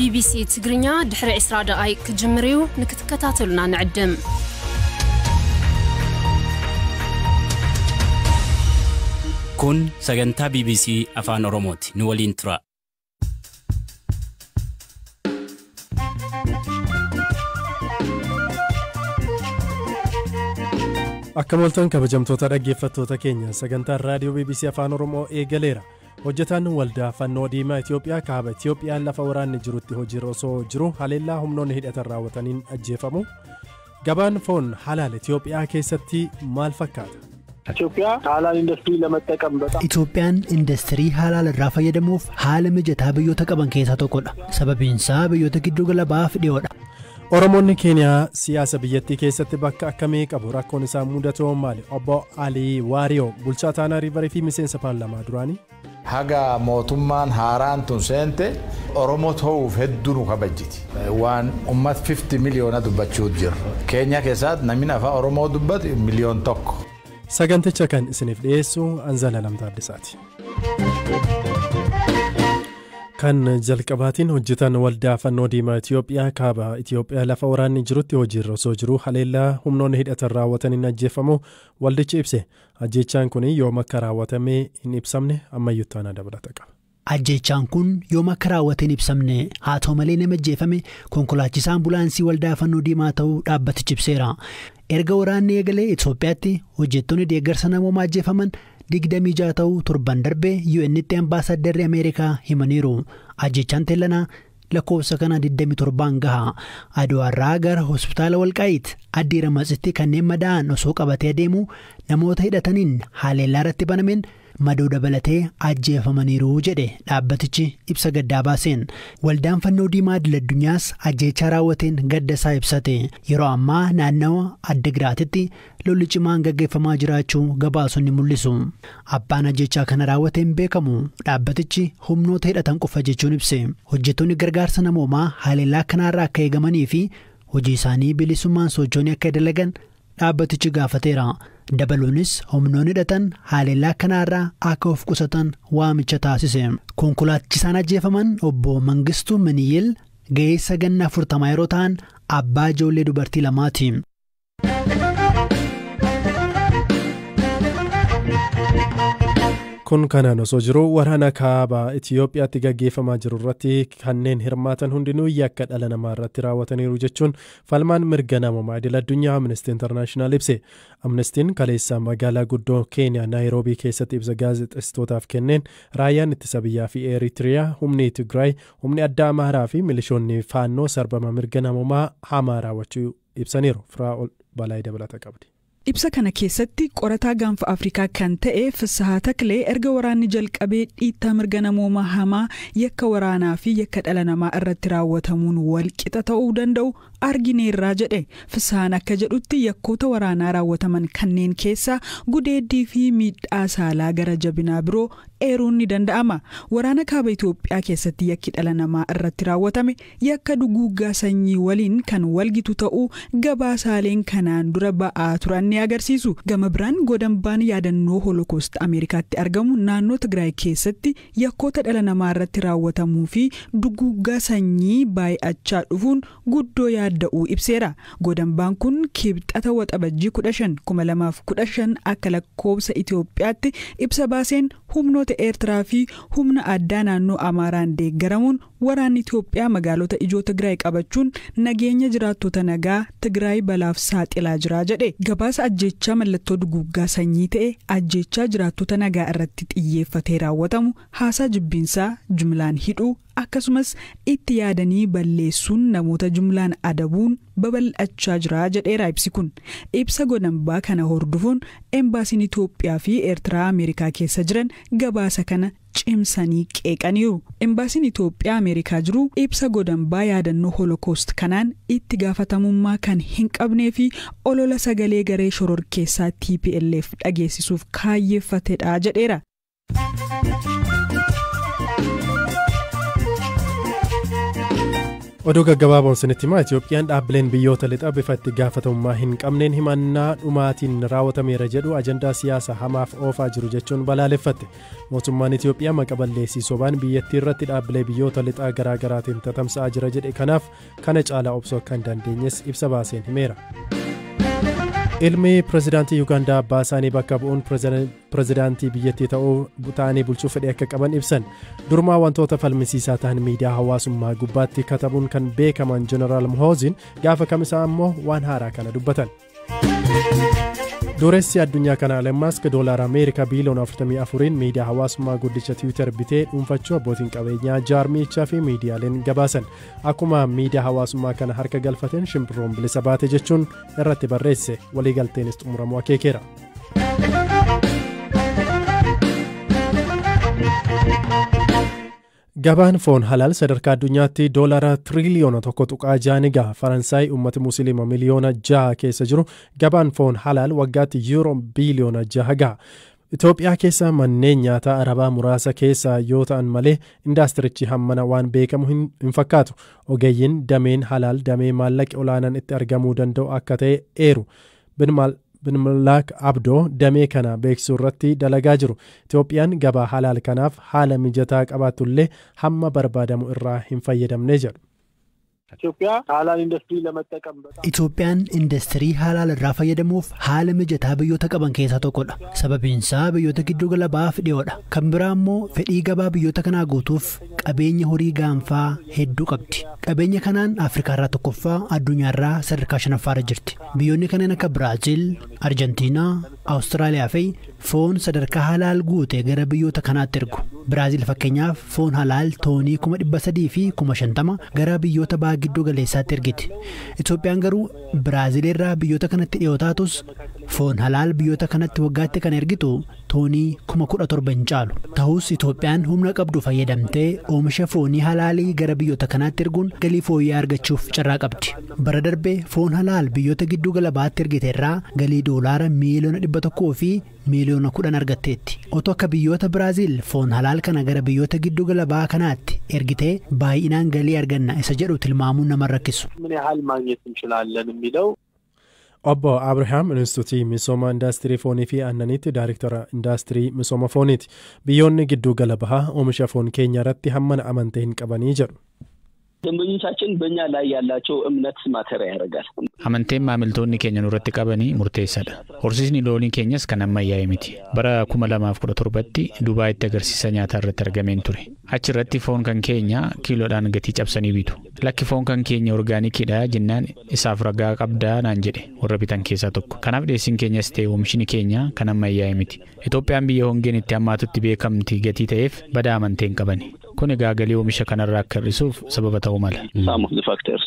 ቢቢሲ ትግርኛ ድሕሪ 20 ደቓይቕ ክጅምር እዩ። ንክትከታተሉና ንዕድም። Kun sagantaa BBC Afaan Oromooti. Nu waliin tura. Akka mooltan kabajamtoota dhaggeeffattoota keenya, sagantaan raadiyoo BBC Afaan Oromoo eegaleera. Hojjetaan waldaa fannoo diimaa Itoophiyaa kaaba Itoophiyaa lafa waraanni jirutti hojiirra osoo jiru haleellaa humnoonni hidhatan raawwataniin ajjeefamu. Gabaan foon halaal Itoophiyaa keessatti maal fakkaata? ኢትዮጵያ ሀላል ኢንዱስትሪ ለመጠቀም በጣም Itoophiyaan indastirii halaal irraa fayyadamuuf haala mijataa biyyoota qaban keessaa tokkodha. Sababiinsaa biyyoota giddu gala ba'aaf dhiyoodha. Oromoonni Keeniyaa siyaasa biyyattii keessatti bakka akkamii qabu? Rakkoon isaan mudatu maali? Obbo Alii Waariyoo, bulchaa Taanaa Riivarii fi miseensa paarlaamaa duraanii. Haga mootummaan haaraan tun seente Oromoo ta'uuf hedduu nu kabajjiti. Waan ummat 50 miliyoona dubbachuu jiru. Keenya keessatti namni afaan Oromoo dubbatu 1 miliyoona. Saganticha kan isiniif dhiyeessu Anzala Lamtaaddisaati. Kan jalqabaatiin, hojjetaan waldaa fannoo diimaa Itoophiyaa kaaba Itoophiyaa lafa waraanni jirutti hojiirra osoo jiru haleellaa humnoonni hidhatan raawwataniin ajjeefamu waldichi ibse. Ajjeechaan kun yoom akka raawwatame hin ibsamne. Ammayyuu taanaa dabalata qaba. Ajjeechaan kun yoom akka raawwate hin ibsamne. Haa ta'u malee, nama ajjeefame konkolaachisaa ambulaansii waldaa fannoo diimaa ta'uu dhaabbatichi ibseera. Erga waraanni eegalee Itoophiyaatti hojjettoonni deeggarsa namoomaa ajjeefaman 26 ta'uu torban darbee UN'tti ambaasaddarri Ameerikaa himaniiru. Ajjeechaan teellanaa lakkoofsa kana 27n gaha. Aduwaarraa gara hospitaala Walqaayiit Addii Ramatsitti kanneen madaa'an osoo qabatee adeemu namoota hidhataniin haleellaa irratti banameen madoo dabalatee ajjeefamaniiru jedhe dhaabbatichi ibsa gaddaa baaseen. Waldaan fannoo diimaa idil addunyaas ajjeechaa raawwateen gadda isaa ibsate. Yeroo ammaa naannawa Addagiraatitti lolli cimaan gaggeeffamaa jiraachuu gabaasonni mul'isu. Abbaan ajjeechaa kana raawwateen beekamu dhaabbatichi humnoota hidhatan qofa jechuun ibse. Hojjettoonni gargaarsa namoomaa haleellaa kanaarraa akka eegamanii fi hojii isaanii bilisummaan socho'anii akka dalagan dhaabbatichi gaafateera. Dabaluunis humnoonni hidhatan haleellaa kanaarraa akka of qusatan waamicha taasise. Konkolaachisaan ajjeefaman obbo Mangistuu Miniyyil ga'eessa ganna 40 yeroo ta'an abbaa ijoollee dubartii lamaati. Kun kanaan osoo jiru, waraana kaaba Itiyoophiyaatti gaggeeffamaa jiru irratti kanneen hirmaatan hundinuu yakka dhala namaa irratti raawwataniiru jechuun falmaan mirga namoomaa idil addunyaa Amnesty International ibse. Amnestiin kaleessa magaalaa guddoo Keeniyaa Naayiroobii keessatti ibsa gaazexeessitootaaf kenneen, raayyaan ittisa biyyaa fi Eritiriyaa, humni Tigraay, humni addaa Amaaraa fi milishoonni faannoo sarbama mirga namoomaa hamaa raawwachuu ibsaniiru. Firaa'ol Balaayii dabalata qabdi. Ibsa kana keessatti qorataa gaanfa Afrikaa kan ta'e Fissahaa Taklee, erga waraanni jalqabee dhiittaa mirga namoomaa hamaa yakka waraanaa fi yakka dhala namaa irratti raawwatamuun walqixa ta'uu danda'u argineerraa jedhe. Fissahaan akka jedhutti, yakkoota waraanaa raawwataman kanneen keessaa gudeeddii fi miidhaa saalaa gara jabinaa biroo eeruun ni danda'ama. Waraana kaaba Itoophiyaa keessatti yakki dhala namaa irratti raawwatame yakka duguuggaa sanyii waliin kan walgitu ta'uu gabaasaaleen kanaan dura ba'aa turan ni agarsiisu. Gama biraan, godambaan yaadannoo Holokoost Ameerikaatti argamu naannoo Tigraay keessatti yakkoota dhala namaa irratti raawwatamuu fi duguuggaa sanyii baay'achaa dhufuun guddoo yaadda'uu ibseera. Godambaan kun kibxata Waxabajjii 15, 2015 akka lakkoobsa Itoophiyaatti ibsa baaseen, humnoota Eertiraa fi humna addaa naannoo Amaaraan deeggaramuun waraanni Itoophiyaa magaalota ijoo Tigraay qabachuun nageenya jiraattota nagaa Tigraay balaaf saaxilaa jira jedhe. Gabaasa ajjeechaa mallattoo duguuggaa sanyii ta'e, ajjeechaa jiraattota nagaa irratti xiyyeeffatee raawwatamu, haasaa jibbiinsaa, jumlaan hidhuu, akkasumas itti yaadanii balleessuun namoota jumlaan adabuun babal'achaa jira jedheera ibsi kun. Ibsa godambaa kana hordofuun embaasiin Itoophiyaa fi Eertiraa Ameerikaa keessa jiran gabaasa kana cimsanii qeeqaniiru. Embaasiin Itoophiyaa Ameerikaa jiru ibsa godambaa yaadannoo Holokoost kanaan itti gaafatamummaa kan hin qabnee fi olola sagalee garee shororkeessaa TPLF dhageessisuuf kaayyeeffatedha jedheera. Oduu gaggabaaboon isinitti himaa. Itoophiyaan dhaabbileen biyyoota lixaa bifa itti gaafatamummaa hin qabneen himannaa dhumaatiin raawwatameera jedhu ajandaa siyaasaa hamaaf oofaa jiru jechuun balaaleffatte. Mootummaan Itoophiyaa maqa balleessii sobaan biyyattii irratti dhaabbilee biyyoota lixaa garaagaraatiin tatamsa'aa jira jedhe kanaaf kana caalaa obsuu akka hin dandeenyes ibsa baaseen himeera. Ilmi pirezidaantii Yuugaandaa abbaa isaanii bakka bu'uun pirezidaantii biyyattii ta'anii bulchuu fedhii akka qaban ibsan. Durumaa wantoota falmisiisaa ta'an miidiyaa hawaasummaa gubbaatti katabuun kan beekaman Jeneraal Muhooziin gaafa kamisaa ammoo waan haaraa kana dubbatan. Dureessi addunyaa kanaa Elon Musk doolaara Ameerikaa biiliyoona 44 miidiyaa hawaasummaa guddicha Tiwiitar bitee dhuunfachuu abbootiin qabeenyaa jaarmichaa fi miidiyaaleen gabaasan. Akkuma miidiyaa hawaasummaa kana harka galfateen shimbirroon bilisa baate jechuun irratti barreesse waliigalteenis xumuramuu akeekeera. Gabaan foon halaal sadarkaa addunyaatti doolaara tiriliyoona 1.6 ni gaha. Faransaay uummata musliima miliyoona 6 keessa jiru gabaan foon halaal waggaatti yuuroo biiliyoona 6 gaha. Itoophiyaa keessa manneen nyaataa arabaa muraasa keessa yoo ta'an malee indaastirichi hammana waan beekamu hin fakkaatu. Ogeeyyiin dameen halaal damee maallaqi olaanaan itti argamuu danda'u akka ta'e eeru. Binmulaak Abdoo damee kana beeksisuu irratti dalagaa jiru. Itoophiyaan gabaa halaal kanaaf haala mijataa qabaattullee hamma barbaadamu irraa hin fayyadamne jedhu. Itoophiyaan indastirii halaal irraa fayyadamuuf haala mijataa biyyoota qaban keessaa tokkodha. Sababiin isaa biyyoota giddu gala bahaaf dhiyoodha. Kan biraa immoo fedhii gabaa biyyoota kanaa guutuuf qabeenya horii gaanfaa hedduu qabdi. Qabeenya kanaan Afrikaarraa tokkoffaa, addunyaarraa sadarkaa shanaffaarra jirti. Biyyoonni kanneen akka Biraaziil, Arjentiinaa, Awustiraaliyaa fi foon sadarkaa halaal guute gara biyyoota kanaatti ergu. Biraaziil fakkeenyaaf foon halaal toonii 350,000 gara biyyoota baha gidduu galeessaatti ergiti. Itoophiyaan garuu Biraaziil irraa biyyoota kanatti dhiyoo taatus foon halaal biyyoota kanatti waggaatti kan ergitu toonii 17,000 hin caalu. Ta'us Itoophiyaan humna qabdu fayyadamtee oomisha foonii halaalii gara biyyoota kanaatti erguun galii fooyya'aa argachuuf carraa qabdi. Bara darbee foon halaal biyyoota gidduu gala bahaatti ergite irraa galii doolaara miiliyoona 100 fi miiliyoona 10 argatteetti. Otoo akka biyyoota Biraaziil foon halaal kana gara biyyoota giddu gala bahaa kanaatti ergitee baay'inaan galii arganna isa jedhu tilmaamuun nama rakkisu. Obbo Abrahaam Inistituutii Misooma Indaastirii Foonii fi Aannaniitti Daayrektara Indaastirii Misooma Fooniiti. Biyyoonni gidduu gala bahaa oomisha foon keenya irratti hammana amantee hin qabanii jedhu. ደንበኞቻችን በእኛ ላይ ያላቸው እምነት ማተር ያደርጋል። Amanteen maamiltoonni keenya nurratti qabanii murteessaadha. Horsiisni loonii keenyas kan ammayyaa'e miti. Bara 2017tti Dubaayitti agarsiisa nyaataa irratti argameen ture. Achirratti foon kan keenya kiiloodhaan gatii cabsanii bitu. Lakki foon kan keenya orgaanikiidha jennaan isaaf ragaa qabdaa naan jedhe warra bitan keessaa tokko. Kanaaf dhiyeessiin keenyas ta'e oomishni keenya kan ammayyaa'e miti. Itoophiyaan biyya hongeen itti hammaatutti beekamti gatii ta'eef badaa amanteen hin qabani. Kun egaa galii oomisha kanarraa akka hir'isuuf sababa ta'uu mala. Some of the factors.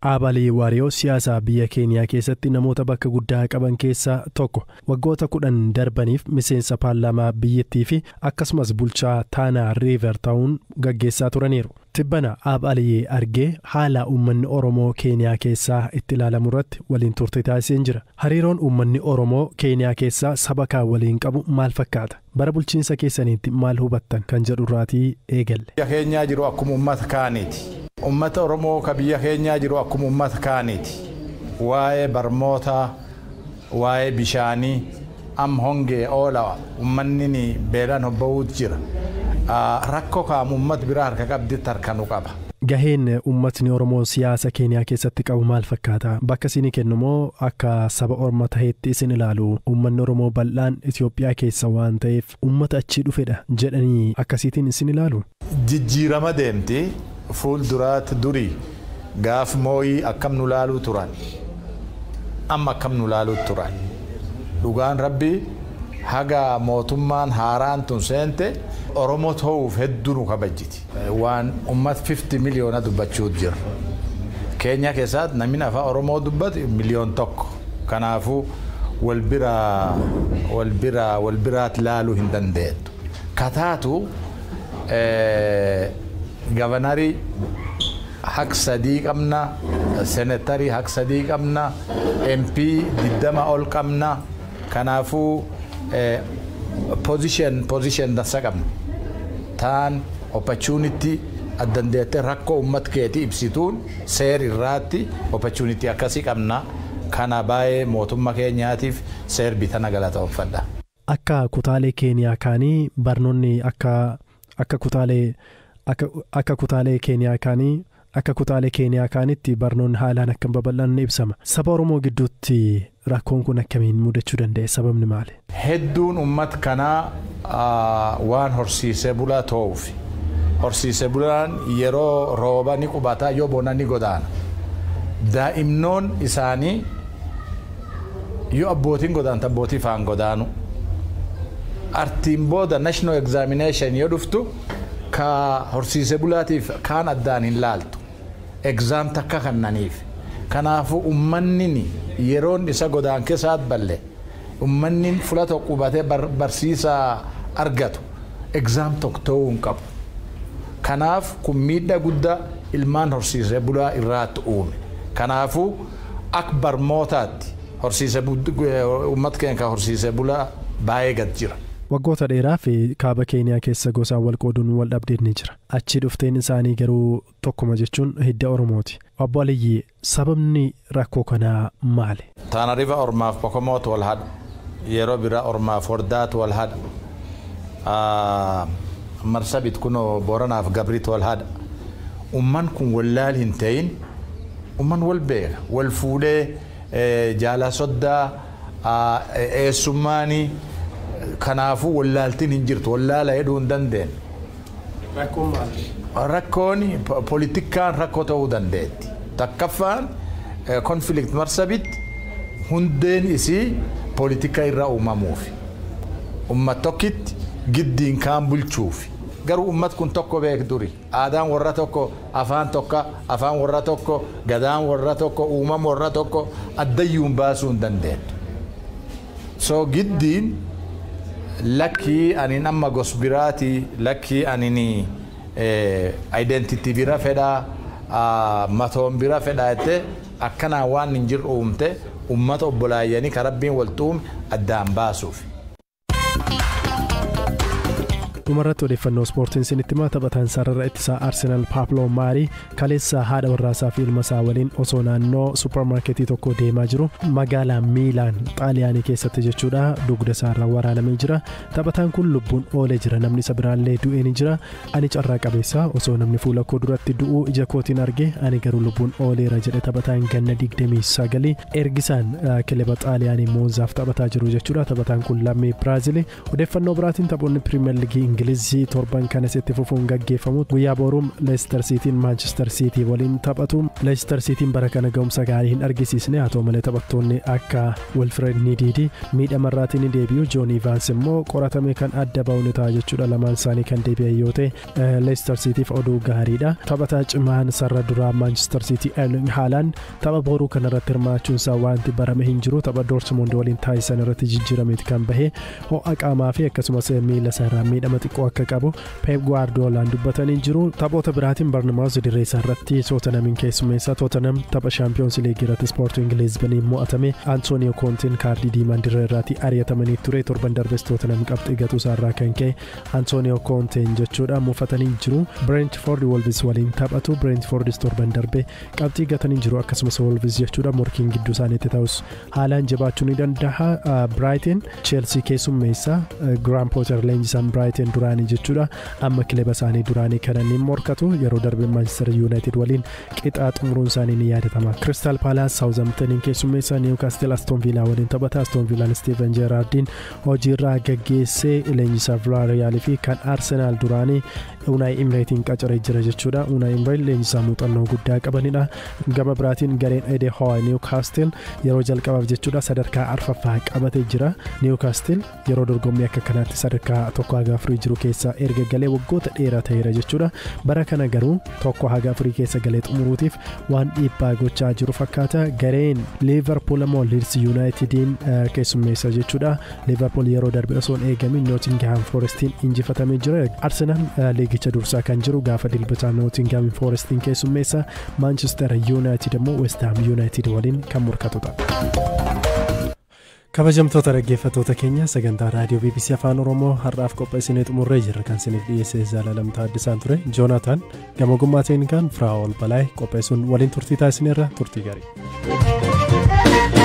Aabalee Waariyoo siyaasaa biyya Keeniyaa keessatti namoota bakka guddaa qaban keessaa tokko. Waggoota 10 darbaniif miseensa paarlaamaa biyyattii fi akkasumas bulchaa Taanaa Riiver ta'uun gaggeessaa turaniiru. Tibbana Aabalee argee haala uummanni Oromoo Keeniyaa keessaa itti ilaalamu irratti waliin turte taasiseen jira. Hariiroon uummanni Oromoo Keeniyaa keessaa saba kaan waliin qabu maal fakkaata? Bara bulchiinsa keessaniitti maal hubattan kan jedhu irraatii eegalle. Biyya keenyaa jiru akkuma uummata kaaniiti. Uummata Oromoo ka biyya keenyaa jiru akkuma uummata kaaniiti. Waa'ee barnootaa, waa'ee bishaanii, amma hongee oola uummanni beelaan hobba'uutu jira. Rakkoo kaamu uummata biraa harka qabditti harka nu qaba. Gaheen uummatni Oromoo siyaasa Keeniyaa keessatti qabu maal fakkaata? Bakka isinii kennu moo akka saba Oromoo ta'etti isin ilaalu? Uummanni Oromoo bal'aan Itoophiyaa keessa waan ta'eef uummata achii dhufedha jedhanii akkasiitiin isin ilaalu? Jijjiirama deemti fuulduraatti durii gaaf mooyii akkam nu laaluu turan. Amma akkam nu laaluu turan. Dhugaan rabbii haga mootummaan haaraan tun seente Oromoo ta'uuf hedduu nu kabajjiti. Waan uummata 50 miliyoona dubbachuutu jira. Keenya keessaatti namni afaan Oromoo dubbatu miliyoon 1. Kanaafuu wal biraatti laaluu hin dandeettu. Kataatu gavanarii haq 3 qabna, senetarii haq 3 qabna, MP 20 ol qabna. Kanaafuu Position dansa qabna. Taan opportunity addandeette rakkoo uummata keetii ibsituun seer irraatti opportunity akkasii qabna. Kana baay'ee mootummaa keenyaatiif seer bitana galatoomfadha. Akka kutaalee Keeniyaa kaanii barnoonni akka kutaalee akka kutaalee Keeniyaa kaanii akka kutaalee Keeniyaa kaanitti barnoonni haalaan akka hin babal'anne ibsama. Saba Oromoo gidduutti rakkoon kun akkamiin mudachuu danda'e? Sababni maali? Hedduun uummata kanaa waan horsiisee bulaa ta'uuf. Horsiisee bulaan yeroo rooba ni qubata, yoo bona ni godaana. Daa'imnoon isaanii yoo abbootiin godaanta abbootii faan godaanu. Artiin booda national examination yoo dhuftu ka horsiisee bulaatiif kaan addaan hin laaltu. Exam takka kannaniif. Kanaafuu uummanni yeroon isa godaan keessaat balle uummanni fula tokko qubatee barsiisaa argatu exam tokko ta'uu hin qabu. Kanaaf kun miidhaa guddaa ilmaan horsiisee bulaa irraatti uume. Kanaafuu akka barmootaatti horsiisee uummata keenya horsiisee bulaa baay'ee gad jira. Waggoota dheeraa fi kaaba Keeniyaa keessa gosaan wal qooduun wal dhabdeen ni jira. Achi dhufteen isaanii garuu tokkuma jechuun hidda Oromooti. Obbo Aliyyi, sababni rakkoo kanaa maali? Taana River Ormaaf Pokomootu wal hadha. Yeroo biraa Ormaaf Hordaatu wal hadha. Marsabit kunoo Booranaaf Gabriitu wal hadha. Uummanni kun wallaal hin ta'in, uummanni wal beeka. Wal fuudhee jaala soddaa eessummaanii. Kanaafuu wallaaltiin hin jirtu, wallaala hedhuu hin dandeenye. Rakkoon maali? Rakkoon poolitikaan rakkoo ta'uu dandeetti. Takkaffaan conflict Marsabit hundeen isii poolitika irraa uumamuufi. Uummat tokkitti giddiin kaan bulchuufi. Garuu uummat kun tokko beek duri. Aadaan warra tokko, afaan tokko, afaan warra tokko, gadaan warra tokko, uumama warra tokko addayyuun baasuu hin dandeenyu. So giddiin lakkii anin amma gos biraati, lakkii anin identity bira fedhaa, matoon bira fedhaa jettee akkanaa waan hin jirre uumte uummata obbolaayyanii kan rabbiin wal uume addaan baasuuf. Dhumarratti odeeffannoo ispoortiin isinitti himaa. Taphataan sarara ittisaa Arsenaal Paapiloo Maarii kaleessa haadha warraasaa fi ilma isaa waliin osoo naannoo suuparmaarkeetii tokko deemaa jiru magaalaa Miilaan Xaaliyaanii keessatti jechuudha dugda isaarra waraanamee jira. Taphataan kun lubbuun oolee jira. Namni isa biraallee du'ee ni jira. Ani carraa qabeessa, osoo namni fuula koo duratti du'uu ija kootiin arge, ani garuu lubbuun ooleera jedhe taphataan ganna 29 ergisaan kilaba Xaaliyaanii Moonzaaf taphataa jiru jechuudha. Taphataan kun lammii Biraazilii. Odeeffannoo biraatiin taphoonni Pirimeer Liigii Ingilizii torban kanas itti fufuun gaggeeffamu. Guyyaa boruum Leicester Cityin Manchester City waliin taphatu. Leicester Cityin bara kana ga'umsa gaarii hin argisiisne. Haa ta'u malee taphattoonni akka Wilfred Ndidi miidhamarraatiin ni deebi'u. Joon Evans immoo qoratame kan adda ba'u ni ta'a jechuudha. Lamaan isaanii kan deebi'an yoo ta'e Leicester Cityf oduu gaariidha. Taphataa cimaan sarara duraa Manchester City Erling Haaland tapha boruu kanarratti hirmaachuun isaa wanti barame hin jiru. Tapha Dortmund waliin taasisan irratti jijjiirameeti kan bahe. Ho'a qaamaa fi akkasumas miila isaarraa miidhama xiqqoo akka qabu Pep Guardiolaan dubbatanii jiru. Taphoota biraatiin Bournemouth dirree isaa irratti Tottenhamiin keessummeessa. Tottenham tapha Champions League irratti Sporting Lisboniin mo'atame. Antonio Conteen kaardii diimaan dirree irratti ari'atamanii ture. Torban darbes Tottenham qabxii gatuu isaarraa kan ka'e Antonio Conteen jechuudha mufatanii jiru. Brentford Wolves waliin taphatu. Brentfordis torban darbe qabxii gatanii jiru, akkasumas Wolves jechuudha. Morkiin gidduu isaaniitti ta'us haalaan jabaachuu ni danda'a. Brighton Chelsea keessummeessa. Graham Potter leenjisaan Brighton duraanii jechuudha amma kilaba isaanii duraanii kana ni morkatu. Yeroo darbe Manchester United waliin qixaa xumuruun isaanii ni yaadatama. Crystal Palace Southamptoniin keessummeessa. Newcastle Aston Villa waliin taphata. Aston Villaan Steven Gerrardiin hojiirraa gaggeessee leenjisaa Villarreal fi kan Arsenal duraanii Unai Emerytiin qacaree jira jechuudha. Unai Emery leenjisaa muuxannoo guddaa qabanidha. Gama biraatiin gareen Eddie Howe Newcastle yeroo jalqabaaf jechuudha sadarkaa arfaffaa qabatee jira. Newcastle yeroo dorgommii akka kanaatti sadarkaa 1 haga 4 jiru keessaa erga galee waggoota dheeraa ta'eera jechuudha. Bara kana garuu 1 haga 4 keessa galee xumuruutiif waan dhiibbaa gochaa jiru fakkaata. Gareen Liverpool ammoo Leeds Unitediin keessummeessa jechuudha. Liverpool yeroo darbe osoo hin eegamin Nottingham Forestiin injifatamee jira. Arsenal liigicha dursaa kan jiru gaafa dilbataa Nottingham Forestiin keessummeessa. Manchester United immoo West Ham United waliin kan morkatudha. Kabajamtoota dhaggeeffattoota keenya, sagantaa raadiyoo BBC Afaan Oromoo har'aaf qopheessinee xumurree jirra. Kan isiniif dhiyeesse Zalaalam Taaddasaan ture. Joonataan gama ogummaatiin kan Firaa'ol Balaay qopheessuun waliin turtii taasiseerra. Turtii gaarii.